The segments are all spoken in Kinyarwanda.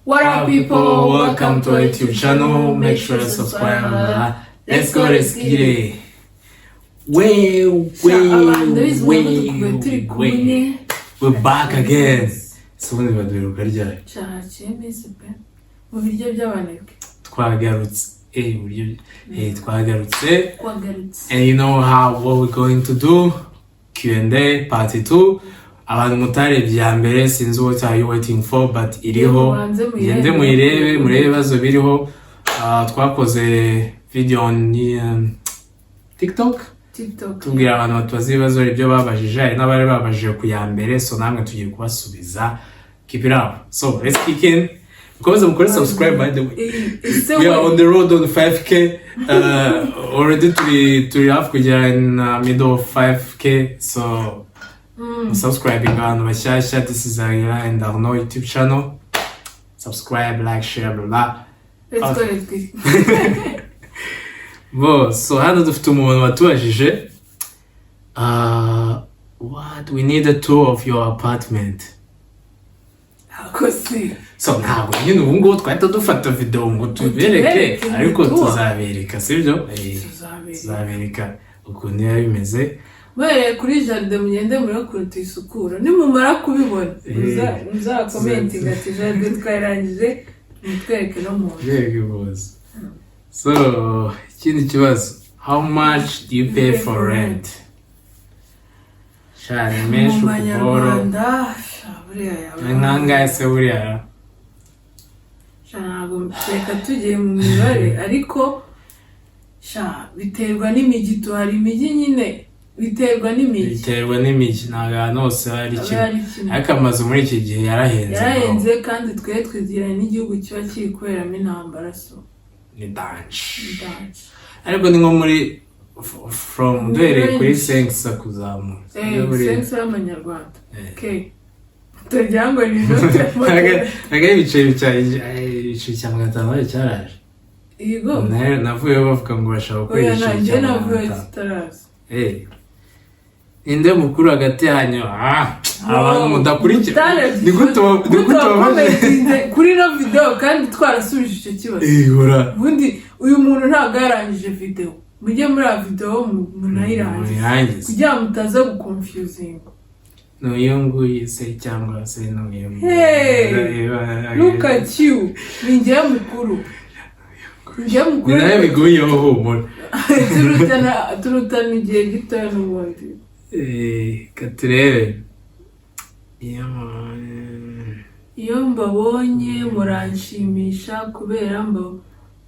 What up, people? Welcome to our YouTube channel. Make sure to subscribe. Let's go, let's get it. We, we, Abantu ndabizi we, murabona turi kumwe. We. We're back again. So ubundi baduheruka ryari? Haciye iminsi pe, mu biryo by'abanebwe. Twagarutse. Buryo, twagarutse. Twagarutse. And you know how what we're going to do? Q&A part 2. Abantu mutarebye iya mbere, sinzi what are you waiting for, but iriho. Mubanze muyirebe. Mugende muyirebe, murebe ibibazo biriho. Twakoze video on TikTok. TikTok. Tubwira abantu batubaza ibibazo ibyo babajije, hari n'abari babajije ku ya mbere, so namwe tugiye kubasubiza. Keep it up. So let's kick in. Mukomeze mukore subscribe, by the way. Ese We are we on the road on 5K already. Turi hafi kugera in middle of 5K, so subscribing abantu bashyashya. This is Arira and Arnaud YouTube channel. Subscribe, like, share, blah blah. Let's go, let's go. Bo, so hano dufite umuntu watubajije, what we need a tour of your apartment. Ako si So ntabwo nyine ubu ngubu twahita dufata video ngo tubereke, tubereke ariko tour. Tuzabereka, sibyo? Tuzabereka. Tuzabereka ukuntu biba bimeze. Muhereye kuri jardin, mugende murebe ukuntu tuyisukura. Nimumara kubibona, muzacommentinga ati "Jardin twayirangije, mutwereke no mu nzu." Very good. So ikindi kibazo: how much do you pay for rent? Sha, ni menshi Mu ukuboro. manyarwanda, sha, buriya yaba Ni nkangahe se buriya? Sha, ntabwo reka tugiye mu mibare, ariko sha, biterwa n'imijyi tu. Hari imijyi nyine, biterwa n'imijyi. Biterwa n'imijyi, ntabwo ahantu hose hari Aba kimwe. ari kimwe. Ariko amazu muri iki gihe yarahenze, bro. Yarahenze, kandi twe twegeranye n'igihugu kiba kiri kuberamo intambara, so Ni danger. Ni danger. Ariko ni nko muri from duhereye kuri Range. 500 kuzamura. Eh, Buriya. 500 y'amanyarwanda. Eh. Okay, utagira ngo ni inote. Ntabwo ari ibiceri cya 500 bari cyaraje. Yego. Navuyeho bavuga ngo bashaka gukora Oya, igiceri nanjye cya navuye 500. kitaraza. Eh. Ninde mukuru hagati yanyu? Abantu mudakurikira, ni gute wabaje? Wacommentinze kuri ino video kandi twarasubije icyo kibazo? Ihura. Ubundi uyu muntu ntabwo yarangije video. Mujye muri ya video munayirangize Muyirangize. kugira ngo mutaza guconfusinga. N'uyu nguyu se, cyangwa se n'uyu nguyu? Hey! Look at you. Ni njyewe mukuru, ni njyewe Ni mukuru. nawe biguyeho, humura. Turutana igihe gitoya n'ubundi. Reka turebe. Iyo Iyo mbabonye muranshimisha kubera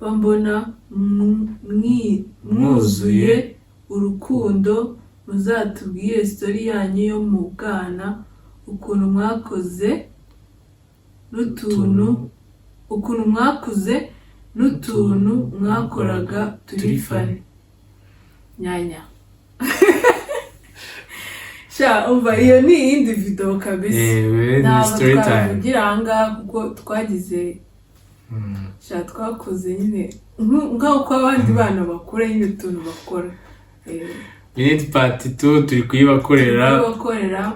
mbona mwuzuye urukundo. Muzatubwire story yanyu yo mu bwana, ukuntu mwakoze n'utuntu, ukuntu mwakuze n'utuntu mwakoraga turi funny. Nyanya sha, umva, iyo ni iyindi video kabisa. Ni Ntabwo story time. twavugira ahangaha kuko twagize sha, twakoze nyine nk'uko abandi bana bakora nyine, utuntu bakora. Minute part 2 turi kuyibakorera. Kubakorera.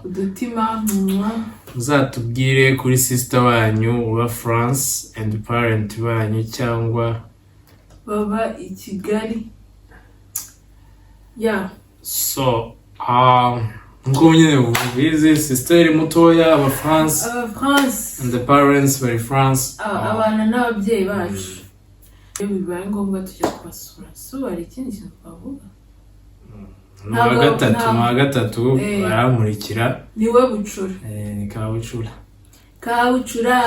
Udutima mwa. Muzatubwire kuri sister wanyu uba France and parent banyu cyangwa baba i Kigali ya. So nkuko nyine mubizi, sister mutoya aba France. Aba France. And the parents bari France. Abana n'ababyeyi bacu, iyo bibaye ngombwa tujya kubasura. So hari ikindi kintu twavuga? Ni uwa gatatu. Ni uwa gatatu. Barankurikira. Niwe bucura. Ni kabucura. Kabucura,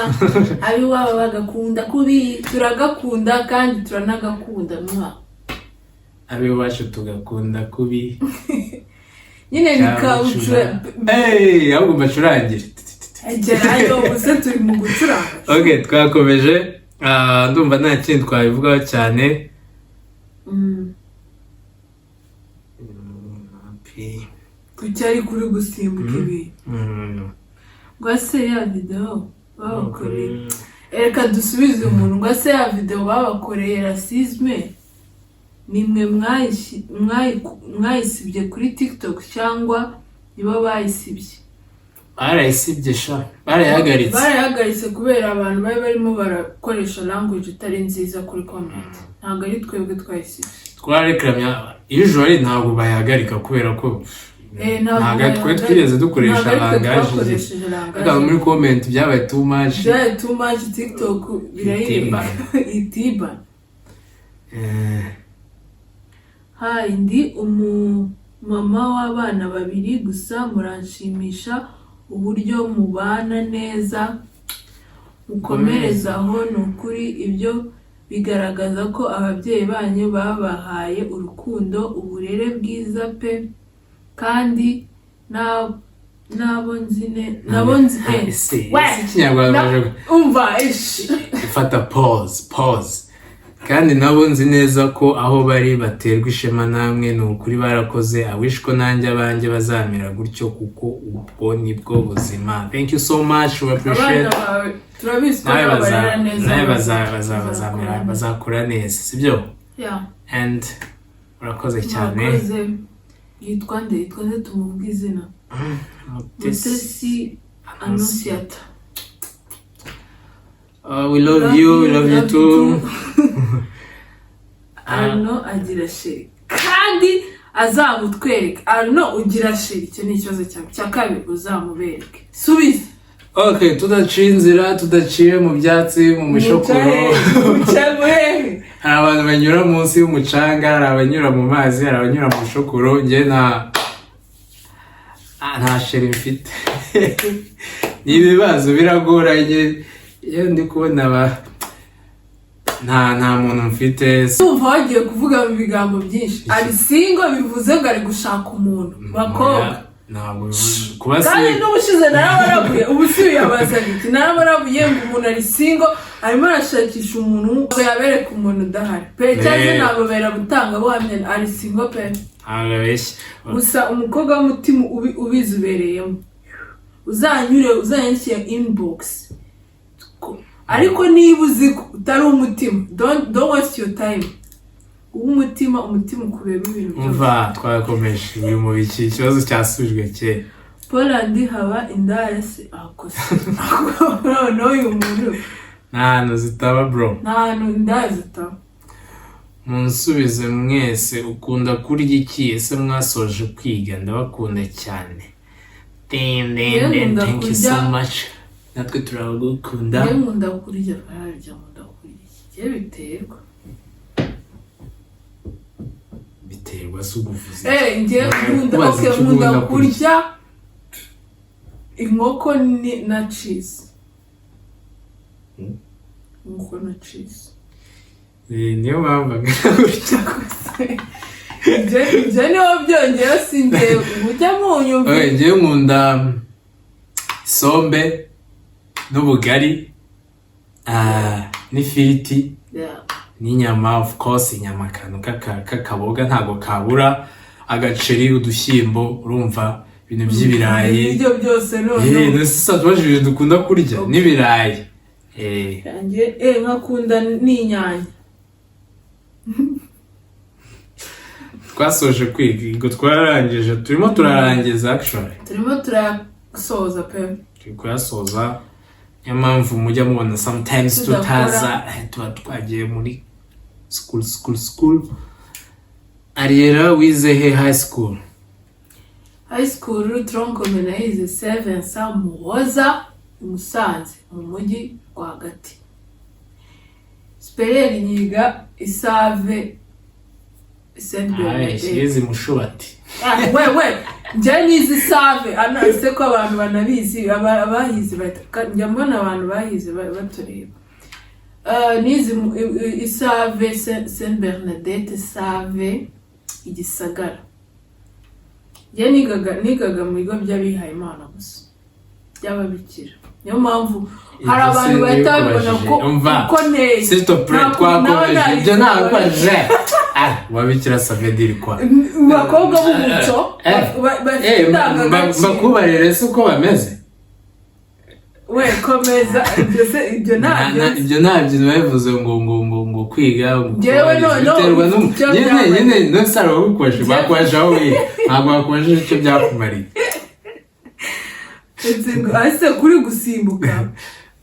ab'iwabo bagakunda kubi. Turagakunda kandi turanagakunda mwa. Ab'iwacu tugakunda kubi. Nyine ni kabucura. Hey, ahubwo mbacurangire. Gerayo ubuse turi mu gucuranga. Okay, twakomeje. Ndumva nta kindi twabivugaho cyane. Kuki ari kuri gusimbuka ibintu? Ngo se ya video babakoreye, reka dusubize umuntu ngo se ya video babakoreye racisme, nimwe mwayisibye kuri TikTok cyangwa nibo bayisibye? Barayisibye sha, barayihagaritse. Barayihagaritse kubera abantu bari barimo barakoresha language itari nziza kuri comment. Ntabwo ari twebwe twayisibye. Twararekamye. Usually ntabwo bayihagarika kubera ko Ntabwo ntabwo twe twigeze dukoresha ntabwo ari twe langage. Twakoresheje Ariko langage. Muri comment byabaye too much. Byabaye too much, TikTok birayireka itiba. Hi, ndi umumama w'abana babiri, gusa muranshimisha uburyo mubana neza. Mukomereze aho, ni ukuri ibyo bigaragaza ko ababyeyi banyu babahaye urukundo, uburere bwiza pe. Kandi n'abo nzi nabo nzi Ese we ese Ikinyarwanda baje umva ish. Fata pause, pause. Kandi nabo nzi neza ko aho bari baterwa ishema namwe, ni ukuri barakoze. I wish ko nanjye abanjye bazamera gutyo, kuko ubwo nibwo buzima. Thank you so much, we appreciate. Abana bawe turabizi ko Nawe nabo barera neza. Nawe bazamera, bazakura neza, sibyo? Yeah. And urakoze cyane. Murakoze. Yitwa nde? Yitwa nde? Tumuvuge izina. Mutesi. Mutesi Annunciata. We love you, we love you too. Arno agira chéri kandi azamutwereke. Arno, ugira chéri? Icyo ni ikibazo cyawe cya kabiri, uzamubereke. Subiza. Okay, tudaciye inzira, tudaciye mu byatsi, mu mishokoro. Mucamuhehe? Hari abantu banyura munsi y'umucanga, hari abanyura mu mazi, hari abanyura mu bishokoro. Njye nta chéri mfite. Ni ibibazo biragoranye iyo ndi kubona aba nta muntu mfite. Tumva wagiye kuvuga mu bigambo byinshi. Ari single bivuze ngo ari gushaka umuntu, bakobwa. Ntabwo bivuze kuba Kandi single. N'ubushize narabarabuye, ubu si uyabazaga iki? Narabarabuye ngo umuntu ari single, arimo arashakisha umuntu ngo yabereke umuntu udahari pe, cyangwa se ntabwo gutanga buhamya, ari single pe. Ntabwo abeshya. Gusa umukobwa w'umutima ubizobereyemo uzanyure, uzanyandikire inbox. Ariko niba uzi ko utari umutima, don't waste your time. Uw'umutima, umutima ukubera ibintu byose. Umva, twakomeje biri mu biki, ikibazo cyasubijwe kera. Poland haba indaya se? Akose noneho uyu muntu. Nta hantu zitaba, bro. Nta hantu indaya zitaba. Munsubize mwese, ukunda kurya iki? Ese mwasoje kwiga? Ndabakunda cyane. Njyewe nkunda Thank you so kurya. much, natwe turagukunda. Njyewe nkunda kurya, bararya, nkunda kurya iki? Njyewe biterwa. Biterwa si uguvuza. Njyewe nkunda Kubaza okay icyo nkunda ukunda kurya. Kurya inkoko na cheese. Inkoko na cheese. Niyo mpamvu angana gutya. Ibyo niho byongeyeho, si njyewe mujya munyumva. Okay, njyewe nkunda isombe n'ubugari, n'ifiriti n'inyama, of course inyama, akantu k'akaboga ntabwo kabura, agaceri, udushyimbo, urumva ibintu by'ibirayi. Ibyo byose noneho. Nese tubajije ibintu dukunda kurya n'ibirayi. Yanjye nkakunda n'inyanya. Twasoje kwiga, ubwo twararangije, turimo turarangiza actually. Turimo turayasoza pe. Turi kuyasoza, niyo mpamvu mujya mubona sometimes Tudakora. tutaza, tuba twagiye muri school, school, school. Ariera, wize he high school? High school, tronc commun nayize Saint Vincent Muhoza i Musanze mu mujyi rwagati. Supérieur nyiga i Save Saint Bernadette. Yize Mushubati. Ah, we njye nize i Save ano, ese ko abantu banabizi, abahize njya mbona abantu bahize batureba. Nize i Save Saint Bernadette, Save igisagara. Njye nigaga mu bigo by'abihaye Imana gusa, by'ababikira, niyo mpamvu hari Ibyo abantu se bahita babibona ko Umva, uko nteye. S'il te plaît, twakomeje ibyo, ntabwo ah wabikira, ça veut dire quoi? Mu bakobwa b'umuco bafite indangagaciro. Mbakubarire se uko bameze? We komeza, ibyo se ibyo ntabyo. Ibyo ntabyo babivuze ngo kwiga ngo Njyewe kubahiriza, noneho biterwa n'umu icyo nyine byamariye. Nyine none se bagukoresha, bakoresha aho wiga, ntabwo bakoresheje icyo byakumariye. Ese ngo ese kuri gusimbuka.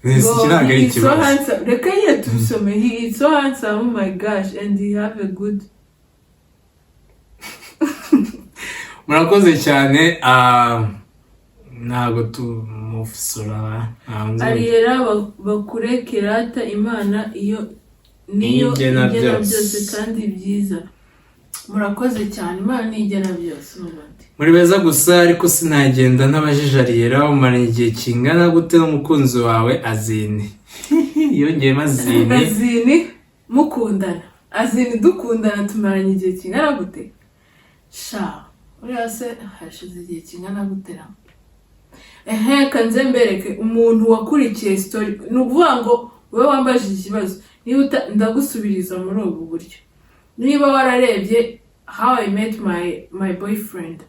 Nese iki ntabwo ari He is so ikibazo. handsome. Reka nyine tubisome. He is so handsome, oh my gosh, and he have a good Murakoze cyane. Ntabwo tumusura. Ariella, bakureke rata, Imana iyo niyo Igena igena byose. byose kandi byiza. Murakoze cyane, Imana niyo igena byose n'ubundi. Muri beza gusa, ariko sinagenda ntabajije Ariella: umaranye igihe kingana gute n'umukunzi wawe Azini? Yongeyemo Azini. Azini mukundana, Azini dukundana, tumaranye igihe kingana gute? Sha, uriya se hashize igihe kingana gute ra? Ehe, kanze mbereke umuntu wakurikiye story. Ni ukuvuga ngo wowe wambajije ikibazo, niba ndagusubiriza muri ubu buryo: niba wararebye How I Met My Boyfriend,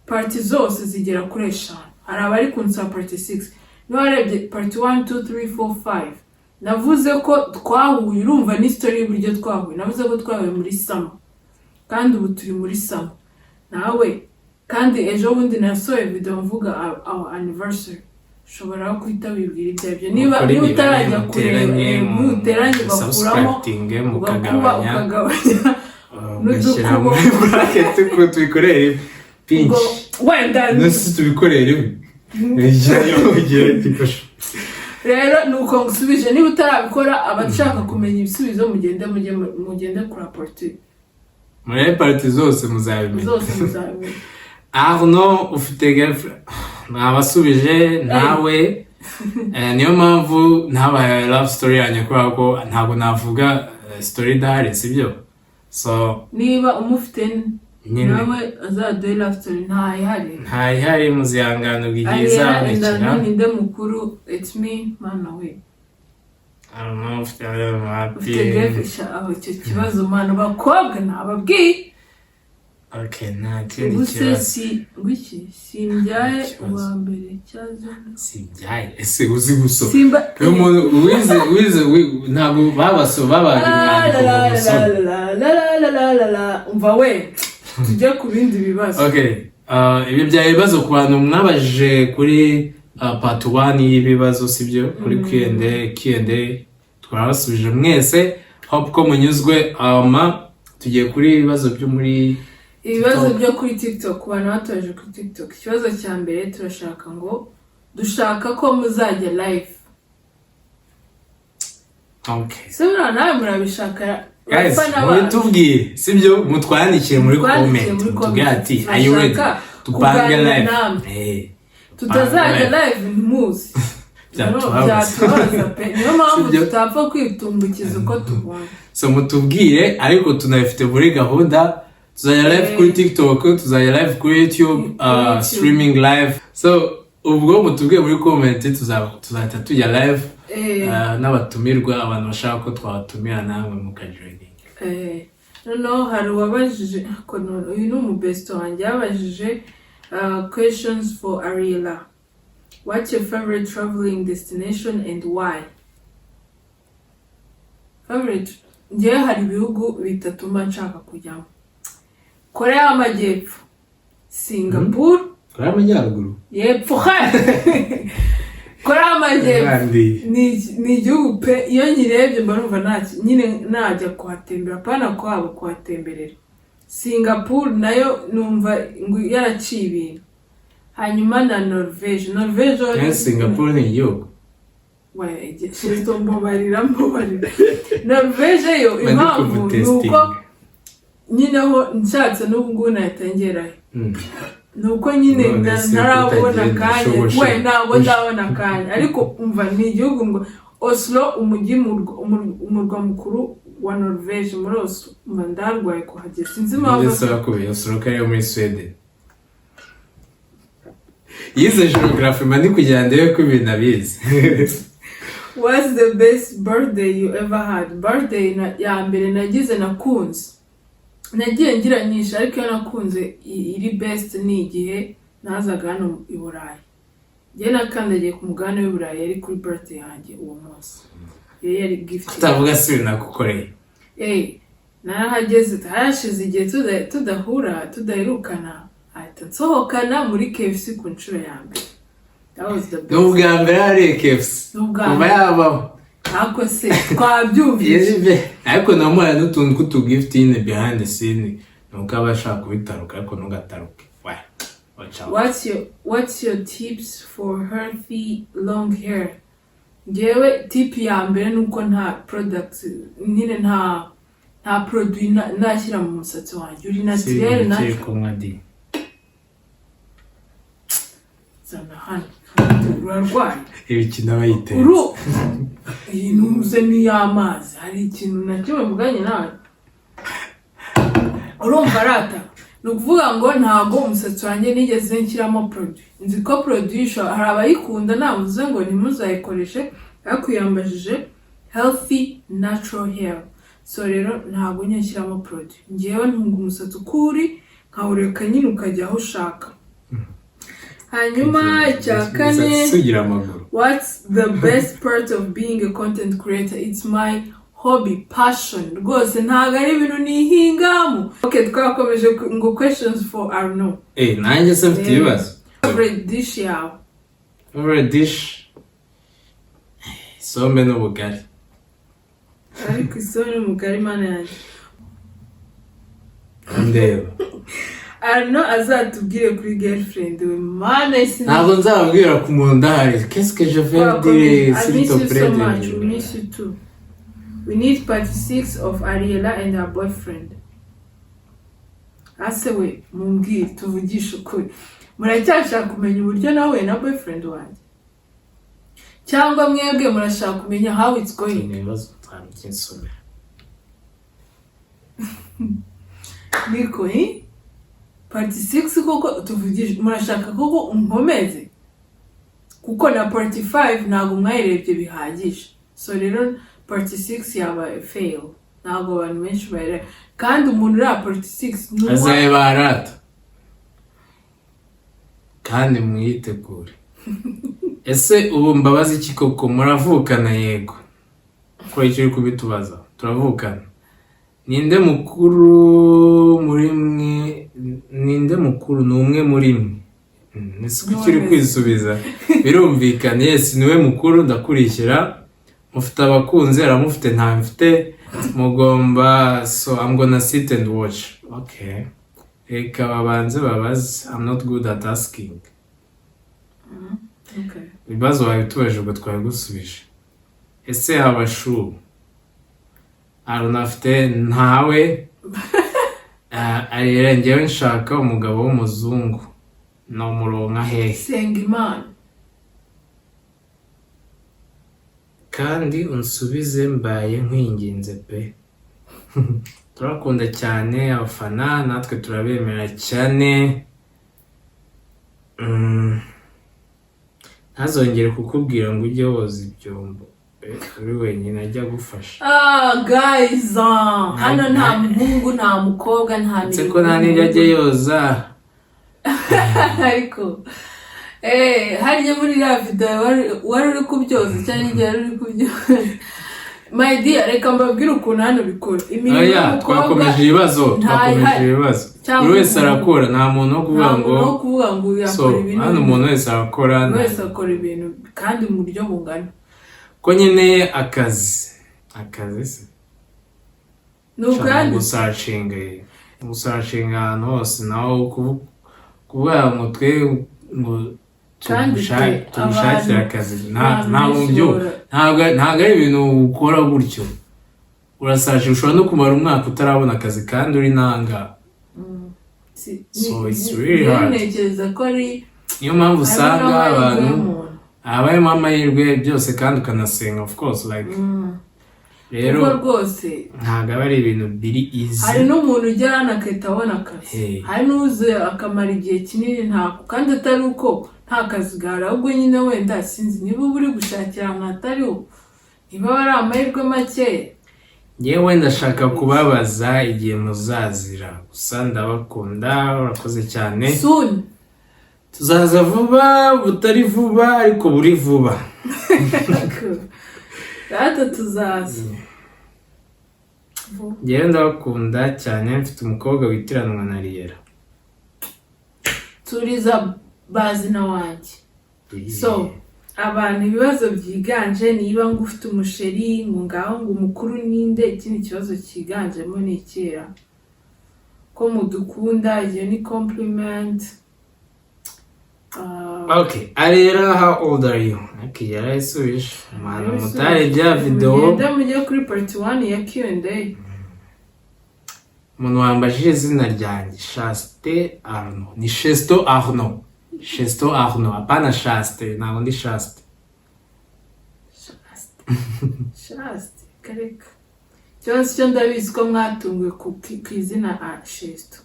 part zose zigera kuri eshanu, hari abari kunsaba part 6. Niba warebye part 1, 2, 3, 4, 5, navuze ko twahuye, urumva ni story y'uburyo twahuye. Navuze ko twahuye muri summer, kandi ubu turi muri summer nawe. Kandi ejo bundi nasohoye video mvuga our anniversary. Ushobora guhita wibwira ibyo aribyo niba Mukore niba imibare, utarajya kureba. muteranye, Muteranye, ugakuramo, subscribinge, ugakuba, mukagabanya, ukagabanya ugashyira n'udukubo. muri bracket ko tubikorere Ubwo pinch. Wenda Nose tubikorere rimwe. Ijyayo. Rero ni uko ngusubije. Niba utarabikora, abashaka kumenya ibisubizo, mugende mujye mugende kuri part Muri part zose muzabimenya. Zose muzabimenya. Arno, ufite girlfriend? Nabasubije nawe. Niyo mpamvu ntabaye love story yanjye, kubera ko ntabwo navuga story idahari, sibyo? So niba umufite nyine nawe azaduhe love story, ntayihari. Ntayihari, muzihangana ubwo igihe Ariella izabonekera. Indano, ninde mukuru? It's me, mana we. Arno ufite Ufite girlfriend? Sha, aho icyo kibazo, mana, bakobwa nababwiye. Okay, nta kindi Ubuse kibazo. Si ngwiki simbyaye Ikibazo. uwa mbere cyazo. Sibyaye, ese uzi gusoma? Simba. Uyu muntu wize ntabwo babaso babaga imyandiko ngo musome. Umva we, tujye ku bindi bibazo. Okay, ibi byari ibibazo ku bantu mwabajije kuri part 1 y'ibibazo, sibyo? Kuri Q&A, Q&A twarabasubije mwese. Hope ko munyuzwe. Tugiye kuri ibibazo byo muri Ibibazo TikTok. byo kuri TikTok, ku bantu batoje kuri TikTok. Ikibazo cya mbere, turashaka ngo dushaka ko muzajya live. Okay. Se buriya nawe murabishaka? Guys, Bafana bacu. mubitubwire, sibyo? Mutwandikiye muri Mutwandikiye comment, muri mutubwire comment. ati: "Are you ready?" Turashaka Tupange kuganira live. namwe. Tutazajya live ntimuzi. Byatubabaza. Byatubabaza pe, niyo mpamvu Sibyo? tutapfa kwitumbukiza uko tubonye. So mutubwire, ariko tunabifite muri gahunda. Tuzajya live kuri TikTok, tuzajya live kuri YouTube, Kuri YouTube. streaming live. So ubwo mutubwiye muri comment, tuzahita tujya live n'abatumirwa, abantu bashaka ko twabatumira, namwe mukajoininga. Noneho hari uwabajije ko uyu ni umubesto wanjye, yabajije questions for Ariella: "What's your favorite traveling destination and why?" Favorite, njyewe hari ibihugu bitatu mba nshaka kujyamo: Korea y'Amajyepfo, Singapore. Korea y'Amajyaruguru. Yepfo he, Korea y'Amajyepfo. Kandi Ni igihugu pe, iyo nyirebye mba numva nyine najya kuhatembera, apana kwabo, kuhatemberera. Singapore nayo numva ngo yaraciye ibintu, hanyuma na Norvege. Norvege Singapore ni igihugu. Shisto, mbabarira, mbabarira. Norvege yo, Bari impamvu ni uko kubutestinga. nyine ho nshatse n'ubu ngubu nahita ngerayo. Ni uko nyine None se ntarabona kutagenda akanya. ushoboshe? We, ntabwo ndabona akanya, ariko umva, ni igihugu ngo Oslo, umujyi umurwa mukuru wa Norvege, muri Oslo, umva ndarwaye kuhagera, sinzi impamvu. Ndetse bakubwiye Oslo ko ariyo muri Sweden. Yize geography, mba ndi kugira ndebe ko ibintu abizi. What's the best birthday you ever had? Birthday ya mbere nagize nakunze, nagiye ngira nyinshi, ariko iyo nakunze iri best ni igihe nazaga hano i Burayi. Njye nakandagiye ku mugabane w'i Burayi, yari kuri birthday yanjye uwo munsi. Iyo yari gift. Kutavuga si ibintu nagukoreye. Eh, narahageze harashize igihe tudahura, tudaherukana, ahita nsohokana muri KFC ku nshuro ya mbere. That was the best. Ni ubwa mbere hari KFC Ni ubwa kuva mbere. yabaho. Ntako se twabyumvise. Yebe, ariko namuhaye n'utuntu tw'utugift nyine behind the scene, ni uko aba ashaka kubitaruka, ariko ntugataruke. We watch out. What's your tips for healthy long hair? Ngewe tip ya mbere ni uko nta products nyine, nta produit nashyira mu musatsi wanjye, uri naturel. Si Natural. Kunywa di. Zana hano, urarwaye. Ibikina bayitetse. Uru iyi ntuze ni iy'amazi, hari ikintu na kimwe mvuganye nawe? Urumva rata, ni ukuvuga ngo ntabwo umusatsi wanjye nigeze nshyiramo produit. Nzi ko produit hari abayikunda, navuze ngo ntimuzayikoreshe, ariko yambajije healthy natural hair. So rero ntabwo njya nshyiramo produit. Ngewe ntunga umusatsi uko uri, nkawureka nyine ukajya aho ushaka. Hanyuma icya kane: Umusatsi ugira amaguru. What's the best part of being a content creator? It's my hobby, passion. Rwose ntabwo ari ibintu nihingamo. Okay, twakomeje ngo questions for Arnaud. Eh, nanjye se mfite ibibazo? Favorite dish yawe? Favorite dish, isombe n'ubugari. Ariko isombe n'umugari, mana yanjye! Ndeba. Arnaud azatubwire kuri girlfriend we, mana isi. Ntabwo nzababwira ku muntu ndahari. Qu'est-ce que je vais dire? I S'il miss te you plaît. so much. We miss you too. We need part 6 of Ariela and her boyfriend. Ase we, mumbwire tuvugishe ukuri. Muracyashaka kumenya uburyo nahuye na boyfriend wanjye? Cyangwa mwebwe murashaka kumenya how it's going? Ni ibibazo bitanu by'insomero. Niko, eh? Part 6 koko, tuvugishe, murashaka koko nkomeze? Kuko na part 5 ntabwo mwayirebye bihagije. So rero part 6 yaba fail. Ntabwo abantu benshi bayireba. Kandi umuntu uri part 6 ni uwa Azaba arata kandi mwitegure. Ese ubu mbabaza iki koko? Muravukana? Yego. Ko icyo uri kubitubaza, turavukana. Ninde mukuru muri mwe? Ninde mukuru? Ni umwe muri mwe. Ese kuki uri kwisubiza? Birumvikana, yes, niwe mukuru, ndakurikira. Mufite abakunzi? Aramufite, nta mfite. Mugomba, so I'm gonna sit and watch. Okay, reka babanze babaze. I'm not good at asking. Okay. Ibibazo wabitubajije, ubwo twabigusubije. Ese habashu arunafite? Ntawe. Arera, njyewe nshaka umugabo w'umuzungu, nomuronka hehe? Senga Imana. Kandi unsubize, mbaye nkwinginze pe. Turakunda cyane abafana, natwe turabemera cyane. Ntazongere kukubwira ngo ujye woza ibyombo. Uri wenyine, ajya agufasha. Ah guys, ah, hano nta muhungu, nta mukobwa, nta Ndetse ko nta n'ibyo ajya yoza. Ariko harya muri iriya video wari uri kubyoza cyangwa igihe wari uri kubyoza? My dear, reka mbabwire ukuntu hano bikora imirimo Oya, y'umukobwa. Twakomeje ibibazo. Twakomeje Twakomeje ibibazo. Cyangwa Buri wese umuhungu. arakora, nta muntu wo kuvuga Nta ngo muntu wo kuvuga ngo uyu so yakora ibintu. Hano umuntu wese arakora. Buri wese akora ibintu kandi mu buryo bungana. Ko nkeneye akazi, akazi se? Ni ubwanditse. Gusearchinga ahantu hose, naho kuvuga ngo twe ngo Kandi pe, tugushakire akazi, abantu ntabwo benshi byo ntabwo ari ibintu ukora gutyo. Urasearchinga, ushobora no kumara umwaka utarabona akazi kandi uri nanga. So it's really Njyewe hard. ntekereza ko ari Niyo mpamvu harimo usanga n'amahirwe abantu y'umuntu. habayemo amahirwe byose, kandi ukanasenga, of course, like rero Kuko rwose ntabwo aba ari ibintu biri easy. Hari n'umuntu ugera hano agahita abona akazi. Hey. Hari n'uze akamara igihe kinini ntako, kandi atari uko nta kazi gahari, ahubwo nyine wenda sinzi niba uba uri gushakira ahantu hatariho, niba ari amahirwe make. Yewe, ndashaka kubabaza igihe muzazira gusa, ndabakunda. Urakoze cyane. Soon. Tuzaza vuba, butari vuba ariko buri vuba. Data, tuzaza vuba. Ngewe ndabakunda cyane, mfite umukobwa witiranwa na Riera. Turiza bazina wanjye. So abantu, ibibazo byiganje niba ngo ufite umuchéri, ngo ngaho ngo umukuru ninde. Ikindi kibazo cyiganjemo ni ikera ko mudukunda, iyo ni compliment. Ah, Okay, Arera, how old are you? Okay, yarayisubije. Mwana mutarebye ya video. Mugende mujye kuri part 1 ya Q&A. Umuntu wambajije izina ryanjye, Chaste Arno, ni Chesto Arno, Chesto Arno, apana Chaste, ntabwo ndi Chaste. Shaste, Shaste, kareka. Ikibazo cyo ndabizi ko mwatunguwe ku izina Shesto.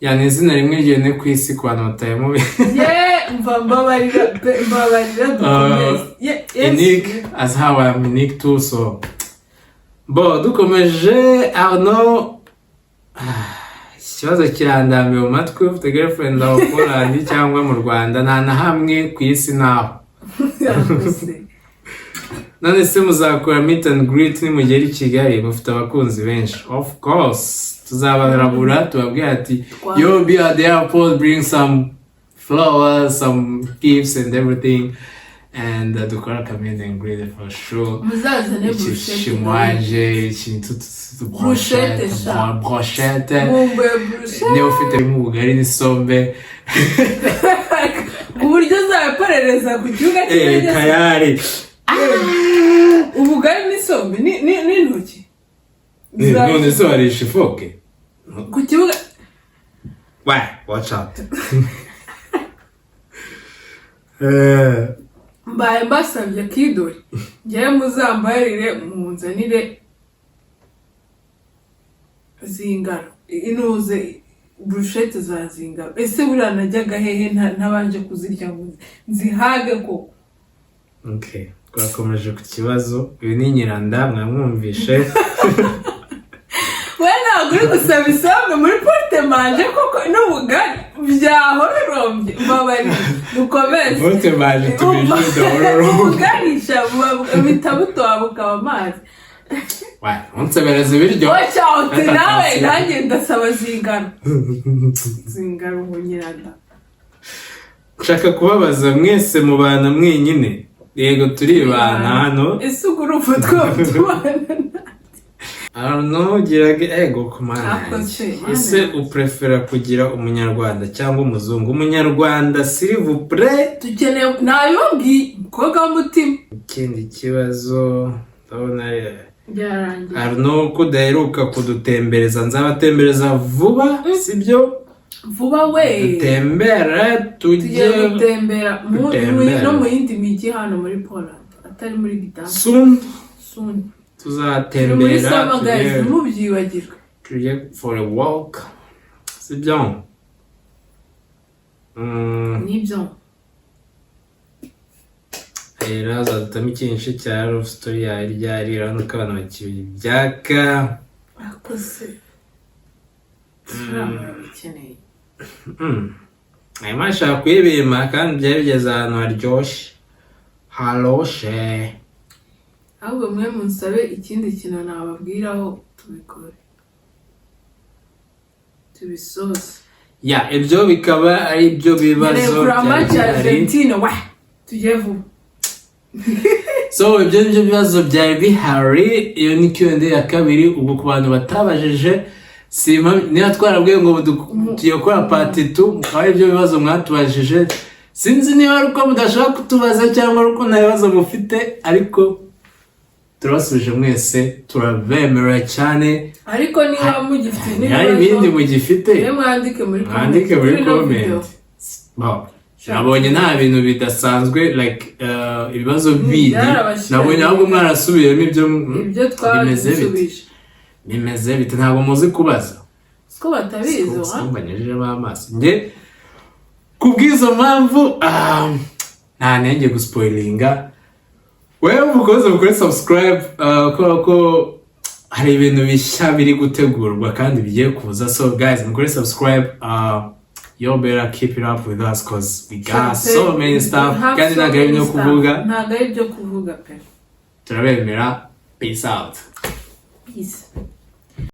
Ya, ni izina rimwe ryonyine ku isi ku bantu batayemubi. Ye, mva, mbabarira pe, mbabarira, dukomeze. Ye, yes. Unique as how I'm unique too. So bo dukomeje, Arno, ikibazo kirandambiwe mu matwi: ufite girlfriend aho Poland cyangwa mu Rwanda? Nta na hamwe ku isi naho. Yakoze. None se muzakora meet and greet nimugera i Kigali? Mufite abakunzi benshi. Of course, tuzabarabura tubabwira ati: "Yo, be at the airport, bring some flowers, some gifts and everything," and dukora aka meet and greet for sure. Muzazane burushete. Chimoije, ikintu Brochette, sha. Brochette. Nkumbuye burushete. Niba ufite ubugari n'isombe. Ku buryo uzabiporereza ku kibuga cy'indege. Tayari. Ubugari n'isombe n'intoki. None se warisha ifoke? Ku kibuga. We, watch out. Mbaye mbasabye kidori, ngewe muzambarire munzanire zingaro, inuze burushete za zingaro. Ese buriya najyaga hehe ntabanje kuzirya ngo nzihage koko? Okay, twakomeje ku kibazo. Uyu ni Nyiranda, mwamwumvishe. We, ntabwo uri gusaba isombe muri porte-manger koko n'ubugari byahororombye? Mbabarira, dukomeze. Porte-manger tubijije. Ubugarisha buhita butoha bukaba amazi. Unsebereza ibiryo. Watch out nawe, nanjye ndasaba zingaro, zingaro ngo Nyiranda. Nshaka kubabaza, mwese mubana mwenyine? Yego, turibana hano. Ese ubwo urumva twaba tubana? Arno gira ego kumana. Akoze, Mana. Ese uprefera kugira umunyarwanda cyangwa umuzungu? Umunyarwanda, s'il vous plaît. Dukeneye, nabibabwiye, umukobwa w'umutima. Ikindi kibazo ndabona Byarangiye. Arno, ko udaheruka kudutembereza? Nzabatembereza vuba, sibyo? Vuba we. Dutembere. Tugiye tujye gutembera gutembera. No mu yindi mijyi hano muri Poland, atari muri Gdansk. Soon. Soon. Turi muri Tuzatembera. summer, guys. Tujye Ntimubyibagirwe. Tujye for a walk, sibyo? Nibyo. Rero azadutamo ikintu cya love story yawe ryari? Urabona ko abantu bakibyaka. Akoze, turabikeneye. Hanyuma ashaka kuyibima kandi byari bigeze ahantu haryoshye, haroshe. Ahubwo mwe munsabe ikindi kintu nababwiraho, tubikore, tubisoze. Ya, ibyo bikaba ari byo bibazo Nkeneye kureba byari match ya bihari. Argentine wa, tujye vuba. So ibyo nibyo bibazo byari bihari. Iyo ni Q&A ya kabiri. Ubwo ku bantu batabajije, niba twarabwiye ngo tugiye gukora part 2, mukaba ari byo bibazo mwatubajije, sinzi niba ari uko mudashaka kutubaza cyangwa ari uko nta bibazo mufite, ariko turabasubije mwese, turabemera cyane. Ariko niba mugifite Hari ibindi mugifite, mwe mwandike muri mwandike muri kuri ino video. comment. Bon, nabonye nta bintu bidasanzwe, like ibibazo bindi Byarabashiranye. nabonye ahubwo mwarasubiyemo ibyo Ibyo bimeze bite? twabisubije. Bimeze bite? Ntabwo muzi kubaza. Siko batabizi wa. Mbanyujijemo amaso njye kubw'izo mpamvu. Nta nenge guspoilinga. Wewe mukoze mukore subscribe, kubera ko hari ibintu bishya biri gutegurwa kandi bigiye kuza. So guys, mukore subscribe. You better keep it up with us 'cause we got so many stuff, kandi ntabwo ari ibyo kuvuga. Ntabwo ari ibyo kuvuga pe. Turabemera, peace out. Peace.